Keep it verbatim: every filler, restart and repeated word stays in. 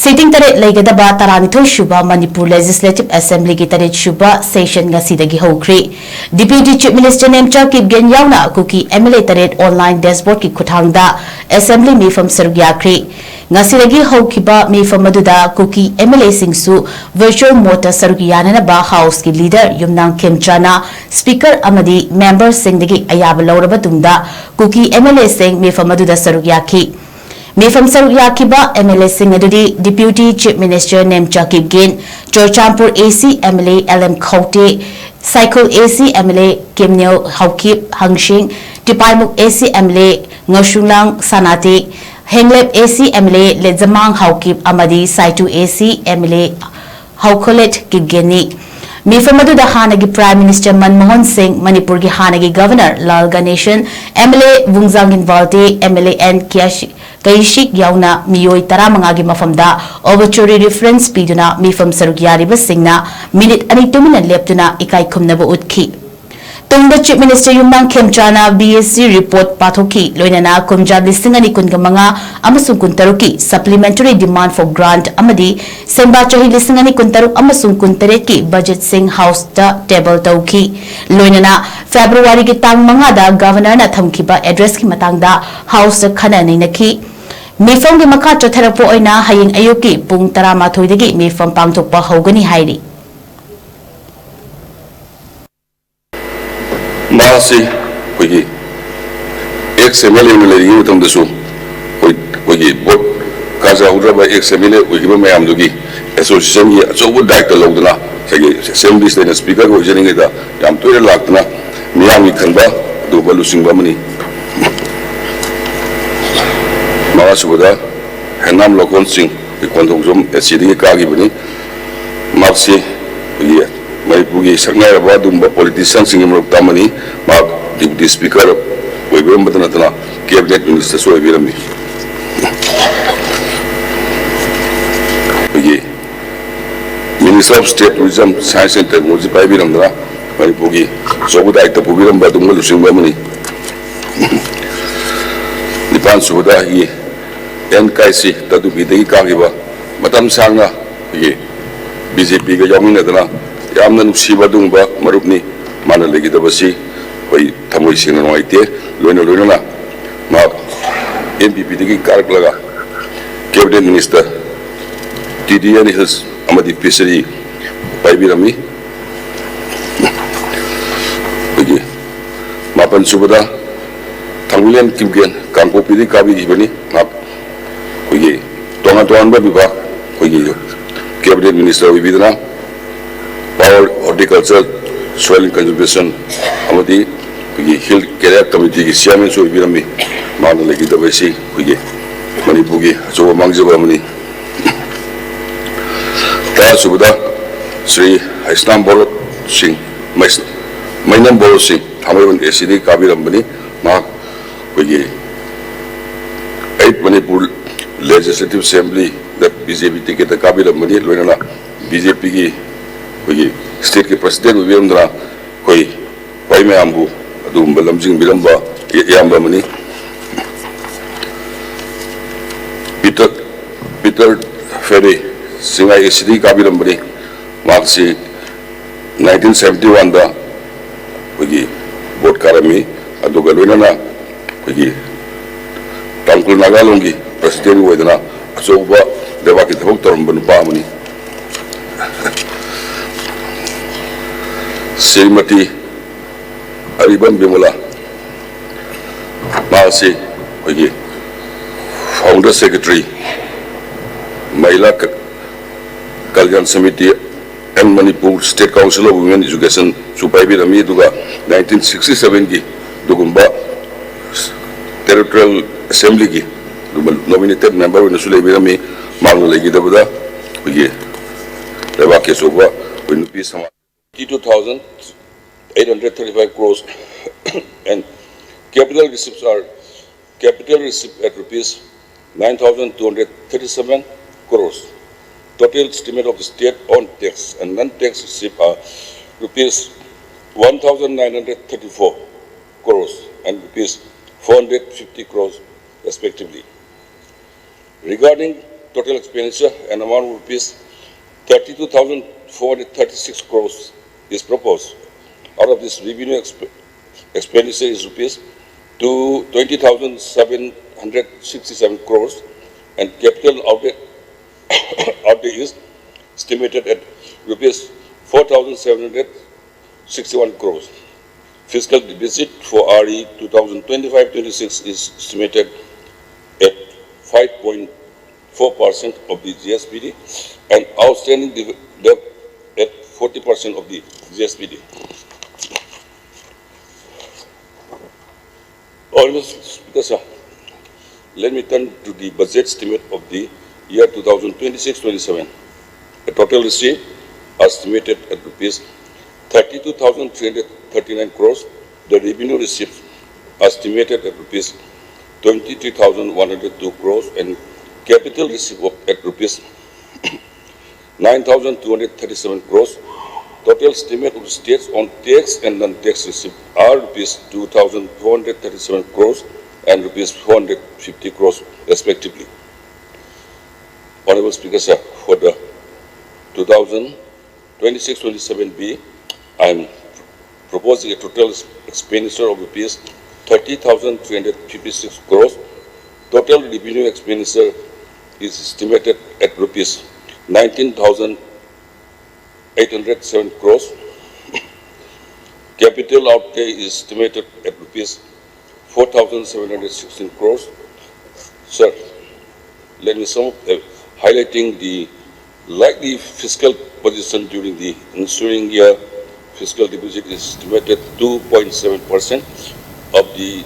Sitting ꯇꯔꯦꯠ ꯂꯩꯒꯗꯕ ꯇꯔꯥꯅꯤꯊꯣꯏ ꯁꯨꯕ ꯃꯅꯤꯄꯨꯔ Legislative Assemblyꯒꯤ ꯇꯔꯦꯠ ꯁꯨꯕ session ꯉꯁꯤꯗꯒꯤ ꯍꯧꯈ꯭ꯔꯦ꯫ Deputy Chief Minister Nemcha Kipgen ꯌꯥꯎꯅ ꯀꯨꯀꯤ MLA ꯇꯔꯦꯠ online dashboardꯀꯤ ꯈꯨꯠꯊꯥꯡꯗ Assembly ꯃꯤꯐꯝ ꯁꯔꯨꯛ ꯌꯥꯈ꯭ꯔꯦ꯫ ꯉꯁꯤꯗꯒꯤ ꯍꯧꯈꯤꯕ ꯃꯤꯐꯝ ꯑꯗꯨꯗ ꯀꯨꯀꯤ MLAꯁꯤꯡꯁꯨ virtual modeꯇ ꯁꯔꯨꯛ ꯌꯥꯅꯅꯕ Houseꯀꯤ leader ꯌꯨꯝꯅꯥꯝ ꯈꯦꯝꯆꯥꯅ Speaker ꯑꯃꯗꯤ memberꯁꯤꯡꯗꯒꯤ ꯑꯌꯥꯕ ꯂꯧꯔꯕ ꯇꯨꯡꯗ ꯀꯨꯀꯤ MLAꯁꯤꯡ ꯃꯤꯐꯝ ꯑꯗꯨꯗ ꯁꯔꯨꯛ ꯌꯥꯈꯤ꯫ ꯃꯤꯐꯝ ꯁꯔꯨꯛ ꯌꯥꯈꯤꯕ MLAꯁꯤꯡ ꯑꯗꯨꯗꯤ Deputy Chief Minister Nemcha Kipgen, Churachandpur AC MLA LM ꯈꯧꯇꯦ, ꯁꯥꯏꯈꯨꯜ AC MLA ꯀꯤꯝꯅꯦꯜ Haokip ꯍꯪꯁꯤꯡ, ꯇꯤꯄꯥꯏꯃꯨꯛ AC MLA ꯉꯁꯨꯡꯂꯥꯡ ꯁꯅꯥꯇꯦ, ꯍꯦꯡꯂꯦꯞ AC MLA ꯂꯦꯖꯃꯥꯡ Haokip ꯑꯃꯗꯤ ꯁꯥꯏꯇꯨ AC MLA ꯍꯧꯈꯣꯂꯦꯠ ꯀꯤꯞꯒꯦꯟꯅꯤ꯫ ꯃꯤꯐꯝ ꯑꯗꯨꯗ ꯍꯥꯟꯅꯒꯤ Prime Minister ꯃꯟꯃꯣꯍꯟ ꯁꯤꯡ, ꯃꯅꯤꯄꯨꯔꯒꯤ ꯍꯥꯟꯅꯒꯤ Governor ꯂꯥꯜ ꯒꯅꯦꯁꯟ, MLA ꯋꯨꯡꯖꯥꯡꯒꯤꯟ ꯕꯥꯜꯇꯦ, MLA ꯑꯦꯟ ꯀ꯭ꯌꯥꯁꯤ-, ꯀꯩꯁꯤꯛ ꯌꯥꯎꯅ ꯃꯤꯑꯣꯏ ꯇꯔꯥꯃꯉꯥꯒꯤ ꯃꯐꯝꯗ obituary reference ꯄꯤꯗꯨꯅ ꯃꯤꯐꯝ ꯁꯔꯨꯛ ꯌꯥꯔꯤꯕꯁꯤꯡꯅ minute ꯑꯅꯤ ꯇꯨꯃꯤꯟꯅ ꯂꯦꯞꯇꯨꯅ ꯏꯀꯥꯏ ꯈꯨꯝꯅꯕ ꯎꯠꯈꯤ꯫ ꯇꯨꯡꯗ Chief Minister ꯌꯨꯝꯅꯥꯝ ꯈꯦꯝꯆꯥꯅ BSc report ꯄꯥꯊꯣꯛꯈꯤ, ꯂꯣꯏꯅꯅ ꯀꯨꯝꯖꯥ ꯂꯤꯁꯤꯡ ꯑꯅꯤ ꯀꯨꯟꯒ ꯃꯉꯥ ꯑꯃꯁꯨꯡ ꯀꯨꯟꯇꯔꯨꯛꯀꯤ Supplementary Demand for Grant ꯑꯃꯗꯤ ꯁꯦꯟꯕꯥ ꯆꯍꯤ ꯂꯤꯁꯤꯡ ꯑꯅꯤ ꯀꯨꯟꯇꯔꯨꯛ ꯑꯃꯁꯨꯡ ꯀꯨꯟꯇꯔꯦꯠꯀꯤ budgetꯁꯤꯡ Houseꯇ table ꯇꯧꯈꯤ꯫ ꯂꯣꯏꯅꯅ Februaryꯒꯤ ꯇꯥꯡ ꯃꯉꯥꯗ Governorꯅ ꯊꯝꯈꯤꯕ addressꯀꯤ ꯃꯇꯥꯡꯗ Houseꯇ ꯈꯟꯅ ꯅꯩꯅꯈꯤ꯫ ꯃꯤꯐꯝꯒꯤ ꯃꯈꯥ ꯆꯠꯊꯔꯛꯄ ꯑꯣꯏꯅ ꯍꯌꯦꯡ ꯑꯌꯨꯛꯀꯤ ꯄꯨꯡ ꯇꯔꯥꯃꯥꯊꯣꯏꯗꯒꯤ ꯃꯤꯐꯝ ꯄꯥꯡꯊꯣꯛꯄ ꯍꯧꯒꯅꯤ ꯍꯥꯏꯔꯤ꯫ ꯃꯍꯥꯛꯁꯤ ꯑꯩꯈꯣꯏꯒꯤ ex MLA ꯑꯣꯏꯅ ꯂꯩꯔꯤꯉꯩ ꯃꯇꯝꯗꯁꯨ ꯑꯩꯈꯣꯏ, ꯑꯩꯈꯣꯏꯒꯤ vote ꯀꯥꯖꯍꯧꯗ꯭ꯔꯕ ex MLA ꯑꯣꯏꯈꯤꯕ ꯃꯌꯥꯝꯗꯨꯒꯤ associationꯒꯤ ꯑꯆꯧꯕ ꯗꯥꯌꯤꯠꯇ ꯂꯧꯗꯨꯅ ꯉꯁꯥꯏꯒꯤ Assemblyꯁꯤꯗ ꯑꯩꯅ Speakerꯒ ꯑꯣꯏꯖꯔꯤꯉꯩꯗ ꯌꯥꯝ ꯇꯣꯏꯅ ꯂꯥꯛꯇꯨꯅ ꯃꯤꯌꯥꯝꯒꯤ ꯈꯟꯕ ꯑꯗꯨꯒꯨꯝꯕ ꯂꯨꯆꯤꯡꯕ ꯑꯃꯅꯤ꯫ ꯃꯉꯥꯁꯨꯕꯗ ꯍꯦꯅꯥꯝ ꯂꯣꯀꯣꯟ ꯁꯤꯡ, ꯑꯩꯈꯣꯏ ꯀꯣꯟꯊꯣꯡꯖꯝ ACꯗꯒꯤ ꯀꯥꯈꯤꯕꯅꯤ꯫ ꯃꯍꯥꯛꯁꯤ ꯑꯩꯈꯣꯏꯒꯤ ꯃꯅꯤꯄꯨꯔꯒꯤ ꯁꯛꯅꯥꯏꯔꯕ ꯑꯗꯨꯒꯨꯝꯕ politicianꯁꯤꯡꯒꯤ ꯃꯔꯛꯇ ꯑꯃꯅꯤ꯫ ꯃꯍꯥꯛ Deputy Speaker ꯑꯣꯏꯕꯤꯔꯝꯕꯗ ꯅꯠꯇꯅ Cabinet Ministerꯁꯨ ꯑꯣꯏꯕꯤꯔꯝꯃꯤ꯫ ꯑꯩꯈꯣꯏꯒꯤ Minister of State Tourism, Science and Technology ꯄꯥꯏꯕꯤꯔꯝꯗꯅ ꯃꯅꯤꯄꯨꯔꯒꯤ ꯑꯆꯧꯕ ꯗꯥꯌꯤꯠꯇ ꯄꯨꯕꯤꯔꯝꯕ ꯑꯗꯨꯒꯨꯝꯕ ꯂꯨꯆꯤꯡꯕ ꯑꯃꯅꯤ꯫ ꯅꯤꯄꯥꯟ ꯁꯨꯕꯗ ꯑꯩꯒꯤ ꯑꯦꯟ ꯀꯥꯏꯁꯤ ꯇꯗꯨꯄꯤꯗꯒꯤ ꯀꯥꯈꯤꯕ ꯃꯇꯝ ꯁꯥꯡꯅ ꯑꯩꯈꯣꯏꯒꯤ ꯕꯤ ꯖꯦ ꯄꯤꯒ ꯌꯥꯎꯃꯤꯟꯅꯗꯅ ꯌꯥꯝꯅ ꯅꯨꯡꯁꯤꯕ ꯑꯗꯨꯒꯨꯝꯕ ꯃꯔꯨꯞꯅꯤ꯫ ꯃꯥꯅ ꯂꯩꯈꯤꯗꯕꯁꯤ ꯑꯩꯈꯣꯏ ꯊꯃꯣꯏ ꯁꯦꯡꯅ ꯅꯨꯡꯉꯥꯏꯇꯦ꯫ ꯂꯣꯏꯅ ꯂꯣꯏꯅꯅ ꯃꯍꯥꯛ ꯑꯦꯟ ꯄꯤ ꯄꯤꯗꯒꯤ ꯀꯥꯔꯛꯂꯒ cabinet minister, T D N hills ꯑꯃꯗꯤ ꯐꯤꯁꯔꯤ ꯄꯥꯏꯕꯤꯔꯝꯃꯤ꯫ ꯑꯩꯈꯣꯏꯒꯤ ꯃꯥꯄꯟ ꯁꯨꯕꯗ ꯊꯥꯡꯃꯩꯕꯟ ꯀꯤꯝꯒꯦꯟ ꯀꯥꯡꯄꯣꯛꯄꯤꯗꯒꯤ ꯀꯥꯕꯤꯈꯤꯕꯅꯤ꯫ ꯃꯍꯥꯛ ꯑꯩꯈꯣꯏꯒꯤ ꯇꯣꯉꯥꯟ ꯇꯣꯉꯥꯟꯕ ꯕꯤꯚꯥꯒ ꯑꯩꯈꯣꯏꯒꯤ ꯀꯦꯕꯤꯅꯦꯠ ꯃꯤꯅꯤꯁꯇꯔ ꯑꯣꯏꯕꯤꯗꯨꯅ power, horticulture, soil conservation ꯑꯃꯗꯤ ꯑꯩꯈꯣꯏꯒꯤ ꯍꯤꯜ ꯀꯦꯔꯤꯌꯔ ꯀꯃꯤꯇꯤꯒꯤ ꯆꯤꯌꯥꯔꯃꯦꯟꯁꯨ ꯑꯣꯏꯕꯤꯔꯝꯃꯤ꯫ ꯃꯥꯅ ꯂꯩꯈꯤꯗꯕ ꯑꯁꯤ ꯑꯩꯈꯣꯏꯒꯤ ꯃꯅꯤꯄꯨꯔꯒꯤ ꯑꯆꯧꯕ ꯃꯥꯡꯖꯕ ꯑꯃꯅꯤ꯫ ꯇꯔꯥꯁꯨꯕꯗ ꯁ꯭ꯔꯤ ꯍꯩꯁꯅꯥꯝ ꯕꯣꯔꯣꯠ ꯁꯤꯡ, ꯃꯩꯁ-, ꯃꯩꯅꯝ ꯕꯣꯔꯣꯠ ꯁꯤꯡ ꯊꯥꯡꯃꯩꯕꯟ ꯑꯦ ꯁꯤꯗꯒꯤ ꯀꯥꯕꯤꯔꯝꯕꯅꯤ꯫ ꯃꯍꯥꯛ ꯑꯩꯈꯣꯏꯒꯤ eight Manipur Legislative Assemblyꯗ ꯕꯤ ꯖꯦ ꯄꯤ ꯇꯤꯀꯦꯠꯇ ꯀꯥꯕꯤꯔꯝꯕꯅꯤ꯫ ꯂꯣꯏꯅꯅ ꯕꯤ ꯖꯦ ꯄꯤꯒꯤ ꯑꯩꯈꯣꯏꯒꯤ ꯁ꯭ꯇꯦꯠꯀꯤ ꯄ꯭ꯔꯁꯤꯗꯦꯟ ꯑꯣꯏꯕꯤꯔꯝꯗꯅ ꯑꯩꯈꯣꯏ ꯈ꯭ꯋꯥꯏ ꯃꯌꯥꯝꯕꯨ ꯑꯗꯨꯒꯨꯝꯕ ꯂꯝꯖꯤꯡꯕꯤꯔꯝꯕ ꯏꯌꯥꯝꯕ ꯑꯃꯅꯤ꯫ ꯄꯤꯇꯔ, ꯄꯤꯇꯔ ꯐꯦꯔꯦ ꯁꯤꯡꯉꯥꯏ ꯑꯦ ꯁꯤꯗꯒꯤ ꯀꯥꯕꯤꯔꯝꯕꯅꯤ꯫ ꯃꯍꯥꯛꯁꯤ nineteen seventy oneꯗ ꯑꯩꯈꯣꯏꯒꯤ ꯚꯣꯠ ꯀꯥꯔꯝꯃꯤ꯫ ꯑꯗꯨꯒ ꯂꯣꯏꯅꯅ ꯑꯩꯈꯣꯏꯒꯤ ꯇꯥꯡꯈꯨꯜ ꯅꯥꯒꯥꯂꯣꯟꯒꯤ ꯄ꯭ꯔꯁꯤꯗꯦꯟ ꯑꯣꯏꯗꯅ ꯑꯆꯧꯕ ꯂꯩꯕꯥꯛꯀꯤ ꯊꯕꯛ ꯇꯧꯔꯝꯕ ꯅꯨꯄꯥ ꯑꯃꯅꯤ꯫ ꯁ꯭ꯔꯤꯃꯇꯤ ꯑꯔꯤꯕꯝ ꯕꯤꯃꯂꯥ, ꯃꯍꯥꯛꯁꯤ ꯑꯩꯈꯣꯏꯒꯤ founder secretary, ꯃꯍꯤꯂꯥ ꯀ-, Kalyan samiti and Manipur State Council of Women Educationꯁꯨ ꯄꯥꯏꯕꯤꯔꯝꯃꯤ꯫ ꯑꯗꯨꯒ nineteen sixty sevenꯒꯤ ꯑꯗꯨꯒꯨꯝꯕ territorial assemblyꯒꯤ ꯑꯗꯨꯒꯨꯝꯕ nominated member ꯑꯣꯏꯅꯁꯨ ꯂꯩꯕꯤꯔꯝꯃꯤ꯫ ꯃꯍꯥꯛꯅ ꯂꯩꯈꯤꯗꯕꯗ ꯑꯩꯈꯣꯏꯒꯤ ꯂꯩꯕꯥꯛꯀꯤ ꯑꯆꯧꯕ ꯑꯩꯈꯣꯏ ꯅꯨꯄꯤ ꯁꯃꯥꯖ, two thousand eight hundred thirty-five crores and capital receipts are, capital receipt at rupees nine thousand two hundred thirty-seven crores. Total estimate of the state on tax and non-tax receipt are rupees one thousand nine hundred thirty-four crores and rupees four hundred fifty crores respectively. Regarding total expenditure, an amount of rupees thirty-two thousand four hundred thirty-six crores is proposed. Out of this, revenue exp- expenditure is rupees to twenty thousand seven hundred sixty-seven crores, and capital outlay, outlay is estimated at rupees four thousand seven hundred sixty-one crores. Fiscal deficit for R E two thousand twenty-five twenty-six is estimated at five point four percent of the G S B D and outstanding dev- debt at forty percent of the G S B D. Honorable Speaker, sir, let me turn to the budget estimate of the year two thousand twenty-six twenty-seven. A total receipt estimated at rupees thirty-two thousand three hundred thirty-nine crores. The revenue received estimated at rupees twenty-three thousand one hundred two crores, and capital received of- at rupees nine thousand two hundred thirty-seven crores. Total estimate of states on tax and non-tax receipt are rupees two thousand four hundred thirty-seven crores and rupees four hundred fifty crores respectively. Honorable Speaker, sir, for the two thousand twenty-six twenty-seven B, I am proposing a total expenditure of rupees thirty thousand three hundred fifty-six crores. Total revenue expenditure is estimated at rupees nineteen thousand eight hundred seven crores. Capital outlay is estimated at rupees four thousand seven hundred sixteen crores. Sir, let me sum up, uh, highlighting the likely fiscal position during the ensuing year. Fiscal deficit is estimated two point seven percent of the